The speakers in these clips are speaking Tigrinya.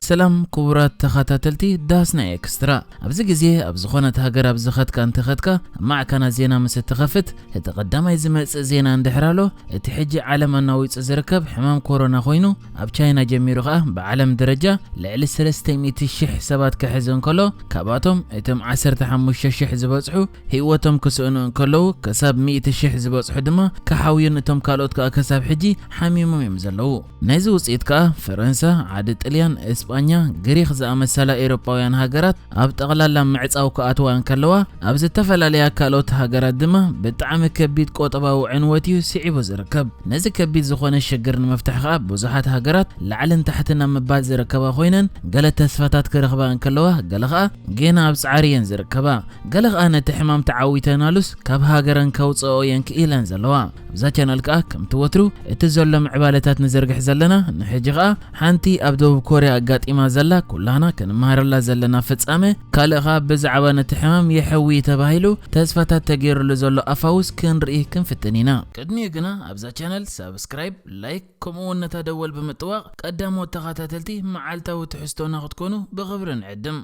ሰላም ክቡራት ተኸታተልቲ ዳስና ኤክስትራ። ኣብዚ ግዜ ኣብ ዝኾነት ሃገር ኣብ ዝኸድካ እንተኸድካ ኣብ ማዕከናት ዜና ምስ እትኸፍት፣ እቲ ቀዳማይ ዝመጽእ ዜና እንድሕር ኣሎ፣ እቲ ሕጂ ዓለም ኣናዊጹ ዝርከብ ሕማም ኮሮና ኮይኑ፣ ኣብ ቻይና ጀሚሩ ኸኣ ብዓለም ደረጃ ልዕሊ ሰለስተ ሚእቲ ሽሕ ሰባት ክሕዝ እንከሎ፣ ካብኣቶም እቶም ዓሰርተ ሓሙሽተ ሽሕ ዝበጽሑ ህይወቶም ክስእኑ እንከለዉ፣ ክሳብ ሚእቲ ሽሕ ዝበጽሑ ድማ ክሓውዩን እቶም ካልኦት ከኣ ክሳብ ሕጂ ሓሚሞም እዮም ዘለዉ። ናይዚ ውጽኢት ከኣ ፈረንሳ፣ ዓዲ ጥልያን፣ እስጳኛ፣ ግሪኽ ዝኣመሰላ ኤውሮጳውያን ሃገራት ኣብ ጠቕላላ ምዕጻው ክኣትዋ እንከለዋ፣ ኣብ ዝተፈላለያ ካልኦት ሃገራት ድማ ብጣዕሚ ከቢድ ቆጠባዊ ዕንወት እዩ ስዒቡ ዝርከብ። ነዚ ከቢድ ዝኾነ ሽግር ንምፍታሕ ከኣ ብዙሓት ሃገራት ላዕልን ታሕትን ኣብ ምባል ዝርከባ ኮይነን፣ ገለ ተስፋታት ክረኽባ እንከለዋ፣ ገለ ከኣ ጌና ኣብ ጻዕሪ እየን ዝርከባ። ገለ ከኣ ነቲ ሕማም ተዓዊተናሉስ ካብ ሃገረን ከውጽኦ እየን ክኢለን ዘለዋ። ኣብዛ ቻነል ከኣ ከምቲ ወትሩ እቲ ዘሎ ምዕባለታት ንዘርግሕ ዘለና፣ ንሕጂ ከኣ ሓንቲ ኣብ ደቡብ ኮርያ ኣጋጢማ ዘላ ኩላና ክንመሃረላ ዘለና ፍጻመ፣ ካልእ ከኣ ብዛዕባ ነቲ ሕማም የሕዊ ተባሂሉ ተስፋታት ተገይሩሉ ዘሎ ኣፋውስ ክንርኢ ክንፍትን ኢና። ቅድሚኡ ግና ኣብዛ ቻነል ሳብስክራይብ፣ ላይክ፣ ከምኡ እውን ነታ ደወል ብምጥዋቕ ቀዳሞት ተኸታተልቲ መዓልታዊ ትሕዝቶና ክትኮኑ ብኽብሪ ንዕድም።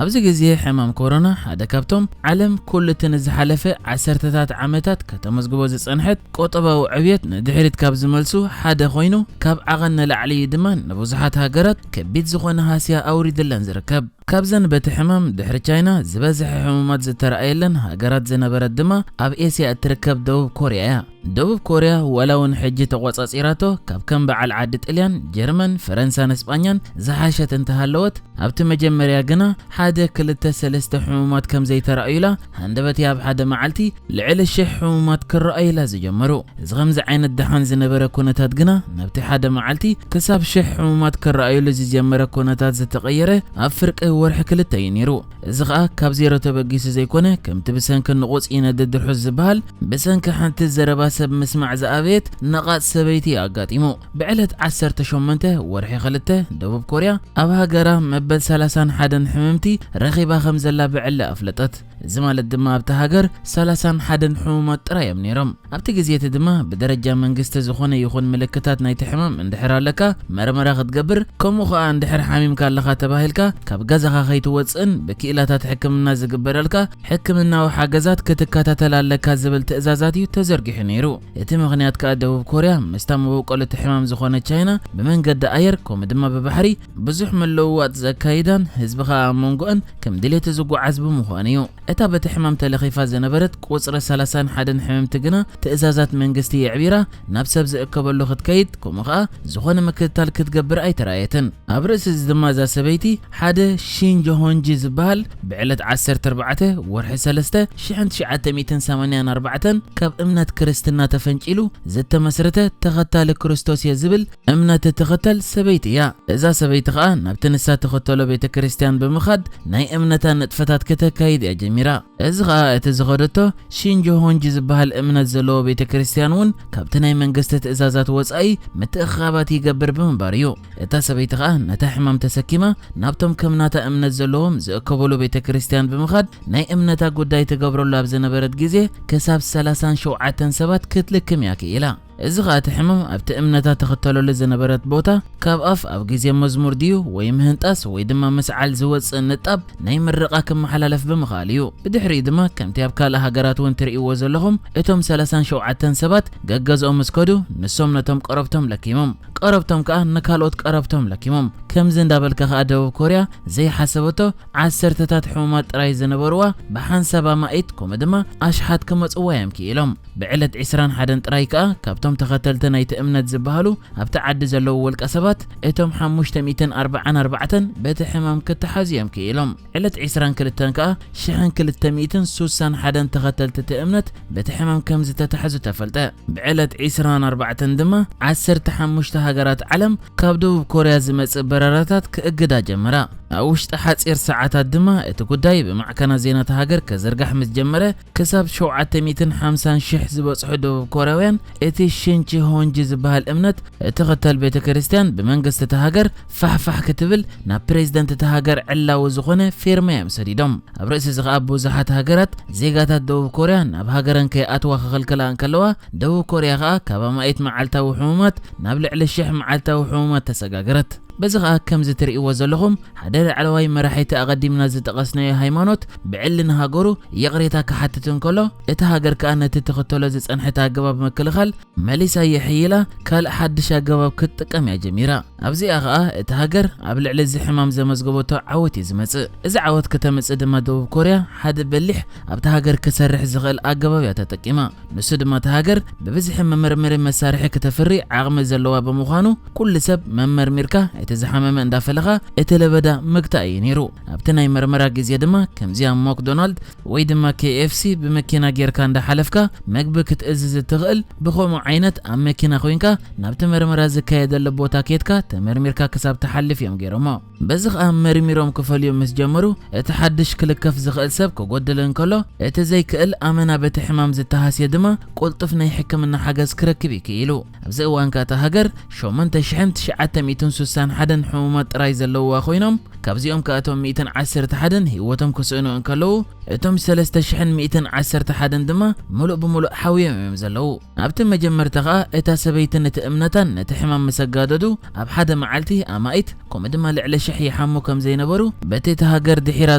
ኣብዚ ግዜ ሕማም ኮሮና ሓደ ካብቶም ዓለም ኩሉ እቲ ንዝሓለፈ ዓሰርተታት ዓመታት ከተመዝግቦ ዝጸንሐት ቆጠባዊ ዕብየት ንድሕሪት ካብ ዝመልሱ ሓደ ኮይኑ፣ ካብ ዓቐን ንላዕሊ እዩ ድማ ንብዙሓት ሃገራት ከቢድ ዝኾነ ሃስያ ኣውሪድለን ዝርከብ። ካብዘን በቲ ሕማም ድሕሪ ቻይና ዝበዝሐ ሕሙማት ዝተረኣየለን ሃገራት ዝነበረት ድማ ኣብ ኤስያ እትርከብ ደቡብ ኮርያ እያ። ደቡብ ኮርያ ዋላ እውን ሕጂ ተቖጻጺራቶ ካብ ከም በዓል ዓዲ ጥልያን፣ ጀርመን፣ ፈረንሳን እስጳኛን ዝሓሸት እንተሃለወት፣ ኣብቲ መጀመርያ ግና ሓደ ክልተ ሰለስተ ሕሙማት ከም ዘይተራእዩላ፣ ሃንደበትያ ኣብ ሓደ መዓልቲ ልዕሊ ሽሕ ሕሙማት ክረኣዩላ ዝጀመሩ። እዚ ከምዚ ዓይነት ደሓን ዝነበረ ኩነታት ግና ናብቲ ሓደ መዓልቲ ክሳብ ሽሕ ሕሙማት ክረኣዩሉ ዝጀመረ ኩነታት ዝተቐየረ ኣብ ፍርቂ ወርሒ ክልተ እዩ ነይሩ። እዚ ኸኣ ካብ ዜሮ ተበጊሱ ዘይኮነ፣ ከምቲ ብሰንኪ ንቑጽ ይነድድ ርሑስ ዝበሃል፣ ብሰንኪ ሓንቲ ዘረባ ሰብ ምስማዕ ዝኣበየት ነቓጽ ሰበይቲ እዩ ኣጋጢሙ። ብዕለት ዓሰርተ ሸሞንተ ወርሒ ክልተ ደቡብ ኮርያ ኣብ ሃገራ መበል ሰላሳን ሓደን ሕምምቲ ረኺባ ከም ዘላ ብዕሊ ኣፍለጠት። እዚ ማለት ድማ ኣብታ ሃገር ሰላሳን ሓደን ሕሙማት ጥራይ እዮም ነይሮም። ኣብቲ ግዜ እቲ ድማ ብደረጃ መንግስቲ ዝኾነ ይኹን ምልክታት ናይቲ ሕማም እንድሕር ኣለካ መርመራ ክትገብር፣ ከምኡ ኸኣ እንድሕር ሓሚምካ ኣለኻ ተባሂልካ ካብ ገዛኻ ከይትወጽእን ብክኢላታት ሕክምና ዝግበረልካ ሕክምናዊ ሓገዛት ክትከታተል ኣለካ ዝብል ትእዛዛት እዩ ተዘርጊሑ ነይሩ። እቲ ምኽንያት ከኣ ደቡብ ኮርያ ምስታ መበቆል እቲ ሕማም ዝኾነት ቻይና ብመንገዲ ኣየር ከምኡ ድማ ብባሕሪ ብዙሕ ምልውዋጥ ዘካይዳን ህዝቢ ኸኣ ኣብ መንጎአን ከም ድሌቱ ዝጓዓዝ ብምዃኑ እዩ። እታ በቲ ሕማም ተለኺፋ ዝነበረት ቁጽሪ ሰላሳን ሓደን ሕምምቲ ግና ትእዛዛት መንግስቲ የዕቢራ ናብ ሰብ ዝእከበሉ ክትከይድ፣ ከምኡ ኸኣ ዝኾነ ምክትታል ክትገብር ኣይተራእየትን። ኣብ ርእሲ እዚ ድማ እዛ ሰበይቲ ሓደ ሺን ጆሆንጂ ዝበሃል ብዕለት ዓሰርተ ኣርባዕተ ወርሒ ሰለስተ ሽሕን ትሽዓተ ሚእትን ሰማንያን ኣርባዕተን ካብ እምነት ክርስትና ተፈንጪሉ ዝተመስረተ ተኸታሊ ክርስቶስ እየ ዝብል እምነት እትኽተል ሰበይቲ እያ። እዛ ሰበይቲ ኸኣ ናብቲ ንሳ ትኽተሎ ቤተ ክርስቲያን ብምኻድ ናይ እምነታ ንጥፈታት ከተካይድ እያ ጀሚራ። እዚ ኸኣ እቲ ዝኸደቶ ሺን ጆሆንጂ ዝበሃል እምነት ዘለዎ ቤተ ክርስቲያን እውን ካብቲ ናይ መንግስቲ ትእዛዛት ወጻኢ ምትእኽኻባት ይገብር ብምንባር እዩ። እታ ሰበይቲ ኸኣ ነታ ሕማም ተሰኪማ ናብቶም ከም ናታ እምነት ዘለዎም ዝእከብሉ ቤተ ክርስቲያን ብምኻድ ናይ እምነታ ጉዳይ ትገብረሉ ኣብ ዝነበረት ግዜ ክሳብ ሰላሳን ሸውዓተን ሰባት ክትልክም እያ ክኢላ። እዚ ኸኣ እቲ ሕማም ኣብቲ እምነታ ትኽተለሉ ዝነበረት ቦታ ካብ ኣፍ ኣብ ግዜ መዝሙር ድዩ ወይ ምህንጣስ ወይ ድማ ምስዓል ዝወጽእ ንጣብ ናይ ምርቓ ክመሓላለፍ ብምኽኣል እዩ። ብድሕሪኡ ድማ ከምቲ ኣብ ካልእ ሃገራት እውን ትርእይዎ ዘለኹም እቶም ሰላሳን ሸውዓተን ሰባት ገገዝኦም ምስ ከዱ ንሶም ነቶም ቀረብቶም ለኪሞም፣ ቀረብቶም ከኣ ንካልኦት ቀረብቶም ለኪሞም። ከምዚ እንዳበልካ ከኣ ደቡብ ኮርያ ዘይሓሰበቶ ዓሰርተታት ሕሙማት ጥራይ ዝነበርዋ ብሓንሳብ ኣማኢት ከምኡ ድማ ኣሽሓት ክመጽዋ እዮም ክኢሎም። ብዕለት ዒስራን ሓደን ጥራይ ከኣ ካብቶም ተኸተልቲ ናይቲ እምነት ዝበሃሉ ኣብቲ ዓዲ ዘለዉ ውልቀ ሰባት እቶም ሓሙሽተ ሚእትን ኣርባዓን ኣርባዕተን በቲ ሕማም ክተሓዙ እዮም ክኢሎም። ዕለት ዒስራን ክልተን ከኣ ሽሕን ክልተ ሚእትን ሱሳን ሓደን ተኸተልቲ እቲ እምነት በቲ ሕማም ከም ዝተታሕዙ ተፈልጠ። ብዕለት ዒስራን ኣርባዕተን ድማ ዓሰርተ ሓሙሽተ ሃገራት ዓለም ካብ ደቡብ ኮርያ ዝመጽእ በረራታት ክእግዳ ጀመራ። ኣብ ውሽጢ ሓጺር ሰዓታት ድማ እቲ ጉዳይ ብማዕከናት ዜና እታ ሃገር ከዝርጋሕ ምስ ጀመረ፣ ክሳብ ሸውዓተ ሚእትን ሓምሳን ሽሕ ዝበጽሑ ደቡብ ኮርያውያን እቲ ሺንቺ ሆንጂ ዝበሃል እምነት እትኽተል ቤተ ክርስቲያን ብመንግስቲ እታ ሃገር ፋሕፋሕ ክትብል ናብ ፕሬዝደንት እታ ሃገር ዕላዊ ዝኾነ ፌርማ እዮም ሰዲዶም። ኣብ ርእሲ እዚ ኸኣ ብዙሓት ሃገራት ዜጋታት ደቡብ ኮርያ ናብ ሃገረን ከይኣትዋ ክኽልክላ እንከለዋ፣ ደቡብ ኮርያ ኸኣ ካብ ኣማኢት መዓልታዊ ሕሙማት ናብ ልዕሊ ሽሕ መዓልታዊ ሕሙማት ተሰጋገረት። በዚ ኸኣ ከምዚ ትርእይዎ ዘለኹም ሓደ ላዕለዋይ መራሒቲ ኣቐዲምና ዝጠቐስናዮ ሃይማኖት ብዕሊ ንሃገሩ ይቕሬታ ክሓትት እንከሎ፣ እታ ሃገር ከኣ ነቲ ትኽተሎ ዝጸንሐት ኣገባብ ምክልኻል መሊሳ የሕይላ ካልእ ሓድሽ ኣገባብ ክትጥቀም እያ ጀሚራ። ኣብዚኣ ኸኣ እታ ሃገር ኣብ ልዕሊ እዚ ሕማም ዘመዝገበቶ ዓወት እዩ ዝመጽእ። እዚ ዓወት ከተምጽእ ድማ ደቡብ ኮርያ ሓደ በሊሕ ኣብታ ሃገር ክሰርሕ ዝኽእል ኣገባብ እያ ተጠቂማ። ንሱ ድማ እታ ሃገር ብብዝሒ መመርመሪ መሳርሒ ክተፍሪ ዓቕሚ ዘለዋ ብምዃኑ፣ ኩሉ ሰብ መመርሚርካ እቲ ዝሓመመ እንዳፈለኻ እቲ ለበዳ ምግታእ እዩ ነይሩ። ኣብቲ ናይ መርመራ ግዜ ድማ ከምዚ ኣብ ማክዶናልድ ወይ ድማ ኬ ኤፍ ሲ ብመኪና ጌርካ እንዳሓለፍካ መግቢ ክትእዝዝ እትኽእል፣ ብኸምኡ ዓይነት ኣብ መኪና ኮይንካ ናብቲ መርመራ ዝካየደሉ ቦታ ኬድካ ተመርሚርካ ክሳብ ትሓልፍ እዮም ገይሮሞ። በዚ ኸኣ መርሚሮም ክፈልዩ ምስ ጀመሩ፣ እቲ ሓድሽ ክልከፍ ዝኽእል ሰብ ክጎድል እንከሎ፣ እቲ ዘይክእል ኣመና በቲ ሕማም ዝተሃስየ ድማ ቅልጡፍ ናይ ሕክምና ሓገዝ ክረክብ እዩ ክኢሉ። ኣብዚ እዋን ከኣ እታ ሃገር ሸሞንተ ሽሕን ትሽዓተ ሚእትን ስሳን ሓደን ሕሙማት ጥራይ ዘለውዋ ኮይኖም፣ ካብዚኦም ከኣ እቶም ሚእትን ዓሰርተ ሓደን ህይወቶም ክስእኑ እንከለዉ፣ እቶም ሰለስተ ሽሕን ሚእትን ዓሰርተ ሓደን ድማ ምሉእ ብምሉእ ሓውዮም እዮም ዘለዉ። ኣብቲ መጀመርታ ኸኣ እታ ሰበይቲ ነቲ እምነታን ነቲ ሕማም ምስ ኣጋደዱ፣ ኣብ ሓደ መዓልቲ ኣማኢት ከምኡ ድማ ልዕሊ ሽሕ ይሓሙ ከም ዘይነበሩ፣ በቲ እታ ሃገር ድሒራ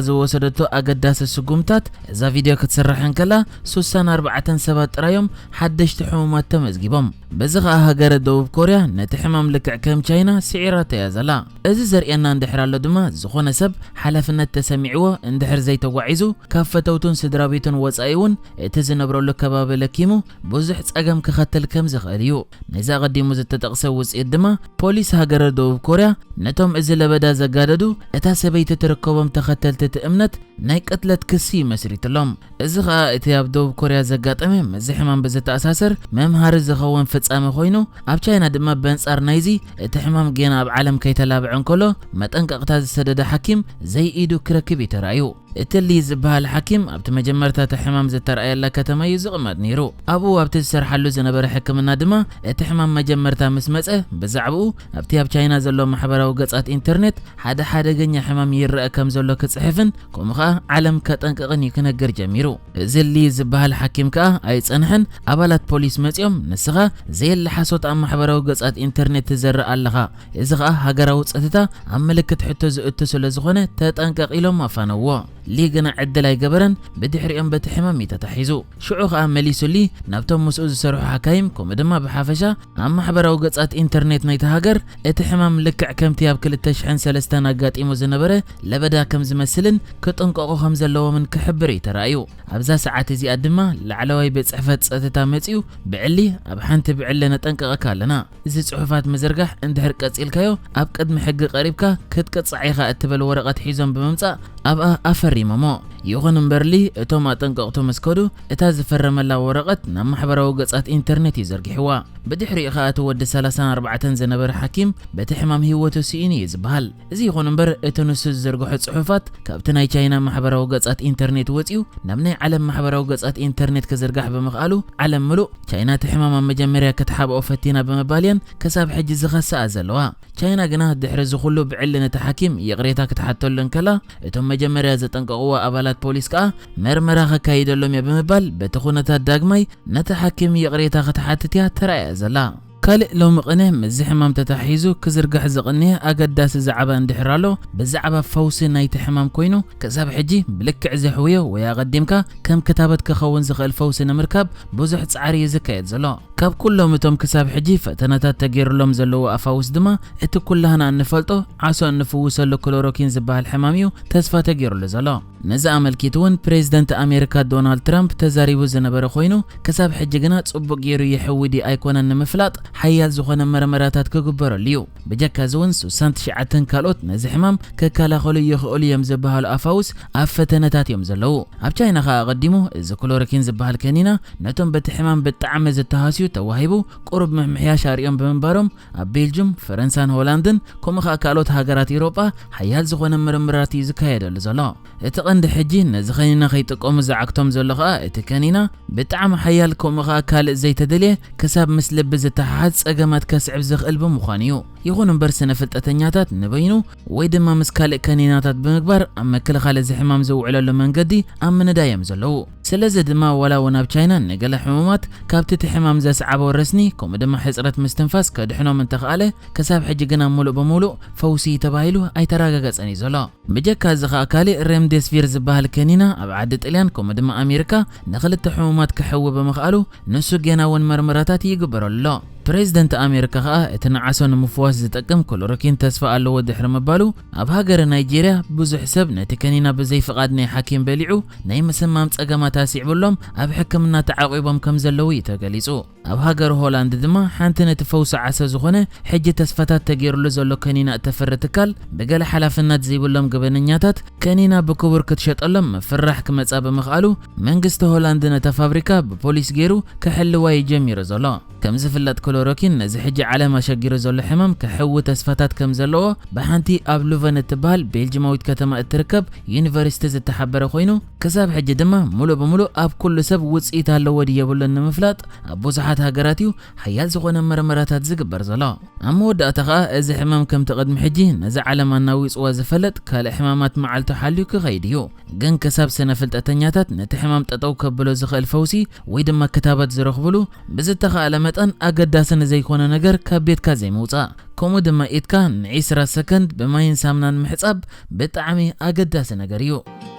ዝወሰደቶ ኣገዳሲ ስጉምታት፣ እዛ ቪድዮ ክትስራሕ እንከላ፣ ስሳን ኣርባዕተን ሰባት ጥራዮም ሓደሽቲ ሕሙማት ተመዝጊቦም። በዚ ኸኣ ሃገረ ደቡብ ኮርያ ነቲ ሕማም ልክዕ ከም ቻይና ስዒራቶ እያ ዘላ። እዚ ዘርእየና እንድሕር ኣሎ ድማ፣ ዝኾነ ሰብ ሓላፍነት ተሰሚዕዎ እንድሕር ዘይተጓዒዙ፣ ካብ ፈተውቱን ስድራ ቤቱን ወጻኢ እውን እቲ ዝነብረሉ ከባቢ ለኪሙ ብዙሕ ጸገም ክኸትል ከም ዝኽእል እዩ። ነዚ ኣቐዲሙ ዝተጠቕሰ ውጽኢት ድማ፣ ፖሊስ ሃገረ ደቡብ ኮርያ ነቶም እዚ ለበዳ ዘጋደዱ፣ እታ ሰበይቲ ትርከቦም ተኸተልቲ እቲ እምነት ናይ ቅትለት ክሲ መስሪትሎም። እዚ ኸኣ እቲ ኣብ ደቡብ ኮርያ ዘጋጠመ ምስዚ ሕማም ብዝተኣሳሰር መምሃሪ ዝኸውን ፍጻመ ኮይኑ፣ ኣብ ቻይና ድማ በንጻር ናይዚ እቲ ሕማም ጌና ኣብ ዓለም ከይተላብዐ እንከሎ መጠንቀቕታ ዝሰደደ ሓኪም ዘይኢዱ ክረክብ እዩ ተራእዩ። እቲ ሊ ዝበሃል ሓኪም ኣብቲ መጀመርታ እቲ ሕማም ዝተራእየላ ከተማ እዩ ዝቕመጥ ነይሩ። ኣብኡ ኣብቲ ዝሰርሓሉ ዝነበረ ሕክምና ድማ እቲ ሕማም መጀመርታ ምስ መጸ ብዛዕባኡ ኣብቲ ኣብ ቻይና ዘሎ ማሕበራዊ ገጻት ኢንተርኔት ሓደ ሓደገኛ ሕማም ይረአ ከም ዘሎ ክጽሕፍን ከምኡ ኸኣ ዓለም ከጠንቅቕን እዩ ክነግር ጀሚሩ። እዚ ሊ ዝበሃል ሓኪም ከኣ ኣይጸንሐን፣ ኣባላት ፖሊስ መጺኦም፣ "ንስኻ ዘየለ ሓሶት ኣብ ማሕበራዊ ገጻት ኢንተርኔት ትዘርእ ኣለኻ፣ እዚ ኸኣ ሃገራዊ ጸጥታ ኣብ ምልክት ሕቶ ዝእቱ ስለ ዝኾነ ተጠንቀቕ" ኢሎም ኣፋነውዎ። ሊ ግና ዕድል ኣይገበረን፣ ብድሕሪኦም በቲ ሕማም እዩ ተታሒዙ። ሽዑ ኸኣ መሊሱ ሊ ናብቶም ምስኡ ዝሰርሑ ሓካይም፣ ከምኡ ድማ ብሓፈሻ ኣብ ማሕበራዊ ገጻት ኢንተርኔት ናይቲ ሃገር እቲ ሕማም ልክዕ ከምቲ ኣብ ክልተ ሽሕን ሰለስተን ኣጋጢሙ ዝነበረ ለበዳ ከም ዝመስልን ክጥንቀቑ ከም ዘለዎምን ክሕብር እዩ ተራእዩ። ኣብዛ ሰዓት እዚኣ ድማ ላዕለዋይ ቤት ጽሕፈት ጸጥታ መጺኡ፣ "ብዕሊ ኣብ ሓንቲ ብዕሊ ነጠንቅቐካ ኣለና። እዚ ጽሑፋት ምዝርጋሕ እንድሕር ቀጺልካዮ ኣብ ቅድሚ ሕጊ ቀሪብካ ክትቅጻዕ ኢኻ" እትብል ወረቐት ሒዞም ብምምጻእ ኣብኣ ኣፈሪሞሞ። ይኹን እምበር ሊ እቶም ኣጠንቀቕቱ ምስ ከዱ እታ ዝፈረመላ ወረቐት ናብ ማሕበራዊ ገጻት ኢንተርኔት እዩ ዘርጊሕዋ። ብድሕሪኡ ኸኣ እቲ ወዲ ሰላሳን ኣርባዕተን ዝነበረ ሓኪም በቲ ሕማም ህይወቱ ስኢኑ እዩ ዝበሃል። እዚ ይኹን እምበር እቲ ንሱ ዝዘርግሖ ጽሑፋት ካብቲ ናይ ቻይና ማሕበራዊ ገጻት ኢንተርኔት ወጺኡ ናብ ናይ ዓለም ማሕበራዊ ገጻት ኢንተርኔት ክዝርጋሕ ብምኽኣሉ ዓለም ምሉእ ቻይና እቲ ሕማም ኣብ መጀመርያ ክትሓብኦ ፈቲና ብምባል እየን ክሳብ ሕጂ ዝኸስኣ ዘለዋ። ቻይና ግና ድሕሪ እዚ ኩሉ ብዕሊ ነቲ ሓኪም ይቕሬታ ክትሓተሉ እንከላ፣ እቶም መጀመርያ ዘጠንቀቕዎ ኣባላት ፖሊስ ከኣ መርመራ ከካይደሎም እየ ብምባል በቲ ኩነታት ዳግማይ ነቲ ሓኪም ይቕሬታ ክትሓትት እያ ተራእያ ዘላ። ካልእ ሎሚ ቅነ ምስዚ ሕማም ተታሒዙ ክዝርጋሕ ዝቕንየ ኣገዳሲ ዛዕባ እንድሕር ኣሎ፣ ብዛዕባ ፈውሲ ናይቲ ሕማም ኮይኑ፣ ክሳብ ሕጂ ብልክዕ ዘሕውዮ ወይ ኣቐዲምካ ከም ክታበት ክኸውን ዝኽእል ፈውሲ ንምርካብ ብዙሕ ጻዕሪ እዩ ዝካየድ ዘሎ። ካብ ኩሎም እቶም ክሳብ ሕጂ ፈተነታት ተገይሩሎም ዘለዉ ኣፋውስ ድማ፣ እቲ ኩላህና እንፈልጦ ዓሶ እንፍውሰሉ ክሎሮኪን ዝበሃል ሕማም እዩ ተስፋ ተገይሩሉ ዘሎ። ነዚ ኣመልኪቱ እውን ፕሬዝደንት ኣሜሪካ ዶናልድ ትራምፕ ተዛሪቡ ዝነበረ ኮይኑ፣ ክሳብ ሕጂ ግና ጽቡቕ ገይሩ ይሕዊ ድዩ ኣይኮነን ንምፍላጥ ሓያል ዝኾነ መርመራታት ክግበረሉ እዩ። ብጀካ እዚ እውን ስሳን ትሽዓተን ካልኦት ነዚ ሕማም ክከላኸሉ ይኽእሉ እዮም ዝበሃሉ ኣፋውስ ኣብ ፈተነታት እዮም ዘለዉ። ኣብ ቻይና ኸኣ ኣቐዲሙ እዚ ክሎሮኪን ዝበሃል ከኒና ነቶም በቲ ሕማም ብጣዕሚ ዝተሃስዩ ተዋሂቡ ቁሩብ ምሕምሕያሽ ኣርእዮም ብምንባሮም፣ ኣብ ቤልጁም፣ ፈረንሳን ሆላንድን ከምኡ ኸኣ ካልኦት ሃገራት ኤውሮጳ ሓያል ዝኾነ ምርምራት እዩ ዝካየደሉ ዘሎ። እቲ ቀንዲ ሕጂ ነዚ ከኒና ከይጥቀሙ ዝዓግቶም ዘሎ ኸኣ እቲ ከኒና ብጣዕሚ ሓያል ከምኡ ኸኣ ካልእ ዘይተደልየ ክሳብ ምስ ልቢ ዝተሓሓዝ ጸገማት ከስዕብ ዝኽእል ብምዃኑ እዩ። ይኹን እምበር ስነ ፍልጠተኛታት ንበይኑ ወይ ድማ ምስ ካልእ ከኒናታት ብምግባር ኣብ ምክልኻል እዚ ሕማም ዝውዕለሉ መንገዲ ኣብ ምንዳይ እዮም ዘለዉ። ስለዚ ድማ ዋላ እውን ኣብ ቻይና ንገለ ሕሙማት ካብቲ እቲ ሕማም ዘስዓቦ ረስኒ ከምኡ ድማ ሕፅረት ምስትንፋስ ከድሕኖም እንተኽኣለ ክሳብ ሕጂ ግና ሙሉእ ብሙሉእ ፈውሲ ተባሂሉ ኣይተረጋገፀን እዩ ዘሎ። ብጀካ እዚ ኸኣ ካሊእ ሬምዴስቪር ዝበሃል ከኒና ኣብ ዓዲ ጥልያን ከምኡ ድማ ኣሜሪካ ንኽልተ ሕሙማት ክሕዊ ብምኽኣሉ ንሱ ጌና እውን መርመራታት ይግበረሉ ኣሎ። ፕሬዚደንት ኣሜሪካ ኸኣ እቲ ንዓሶ ንምፍዋስ ዝጠቅም ክሎሮኪን ተስፋ ኣለዎ ድሕሪ ምባሉ ኣብ ሃገረ ናይጄርያ ብዙሕ ሰብ ነቲ ከኒና ብዘይ ፍቓድ ናይ ሓኪም በሊዑ ናይ ምስማም ጸገማት ኣስዒቡሎም ኣብ ሕክምና ተዓቒቦም ከም ዘለዉ እዩ ተገሊጹ። ኣብ ሃገር ሆላንድ ድማ ሓንቲ ነቲ ፈውሲ ዓሶ ዝኾነ ሕጂ ተስፋታት ተገይሩሉ ዘሎ ከኒና እተፍሪ ትካል ብገለ ሓላፍነት ዘይብሎም ገበነኛታት ከኒና ብክቡር ክትሸጠሎም ምፍራሕ ክመጻ ብምኽኣሉ መንግስቲ ሆላንድ ነታ ፋብሪካ ብፖሊስ ገይሩ ክሕልዋ እዩ ጀሚሩ ዘሎ። ከም ዝፍለጥ ክሎሮኪን ነዚ ሕጂ ዓለም ኣሸጊሩ ዘሎ ሕማም ክሕዊ ተስፋታት ከም ዘለዎ ብሓንቲ ኣብ ሉቨን እትበሃል ቤልጅማዊት ከተማ እትርከብ ዩኒቨርሲቲ ዝተሓበረ ኮይኑ ክሳብ ሕጂ ድማ ሙሉእ ብሙሉእ ኣብ ኩሉ ሰብ ውፅኢት ኣለዎ ድዩ የብሉን ንምፍላጥ ኣብ ብዙሓት ሃገራት እዩ ሓያል ዝኾነ መርመራታት ዝግበር ዘሎ። ኣብ መወዳእታ ኸኣ እዚ ሕማም ከምቲ ቅድሚ ሕጂ ነዚ ዓለም ኣናዊፅዋ ዝፈለጥ ካልእ ሕማማት መዓልቱ ሓልዩ ክኸይድ እዩ። ግን ክሳብ ስነ ፍልጠተኛታት ነቲ ሕማም ጠጠው ከብሎ ዝኽእል ፈውሲ ወይ ድማ ክታበት ዝረኽብሉ ብዝተኻእለ መጠን ኣገዳሲ ንዘይኮነ ነገር ካብ ቤትካ ዘይምውፃእ ከምኡ ድማ ኢድካ ንዒስራ ሰከንድ ብማይን ሳምናን ምሕፃብ ብጣዕሚ ኣገዳሲ ነገር እዩ።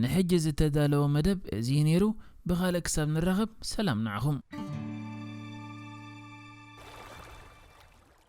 ንሕጂ ዝተዳለወ መደብ እዚ እዩ ነይሩ። ብኻልእ ክሳብ ንራኸብ ሰላም ንዓኹም።